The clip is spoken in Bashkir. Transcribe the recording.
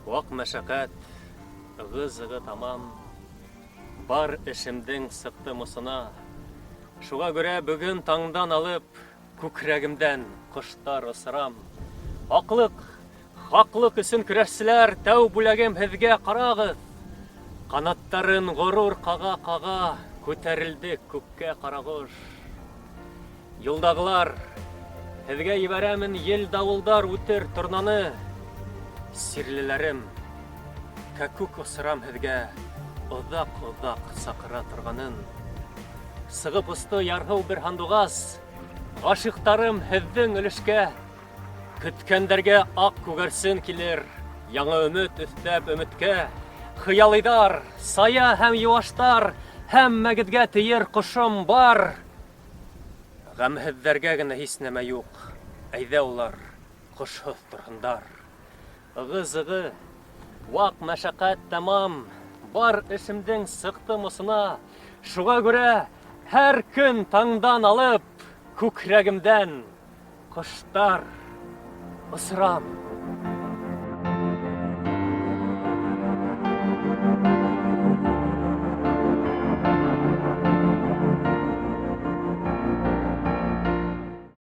Ваҡ мәшәҡәт, ығы-зығы тамам. Бар эшемдең сыҡты мосона. Шуға күрә бөгөн таңдан алып күкрәгемдән ҡоштар осорам. Аҡлыҡ, хаҡлыҡ өсөн көрәшселәр, тәү бүләгем һеҙгә, ҡарағыҙ. Ҡанаттарын ғорур ҡаға-ҡаға күтәрелде күккә ҡарағош. Юлдағылар, һеҙгә ебәрәмен ел-дауылдар үтер торнаны. Сирлеләрем, кәкүк осорам һеҙгә оҙаҡ-оҙаҡ саҡыра торғанын. Сығып осто ярһыу бер һандуғас, ғашиҡтарым һеҙҙең өлөшкә. Көткәндәргә аҡ күгәрсен килер, яңы өмөт өҫтәп өмөткә. Хыялыйҙар, сая һәм йыуаштар, һәммәгеҙгә тейер ҡошом бар. Ғәмһеҙҙәргә генә һис нәмә юҡ, әйҙә улар ҡошһоҙ торһондар. Ығы-зығы, ваҡ мәшәҡәт тәмам, бар эшемдең сыҡтым осона. Шуға күрә һәр көн таңдан алып күкрәгемдән ҡоштар осорам.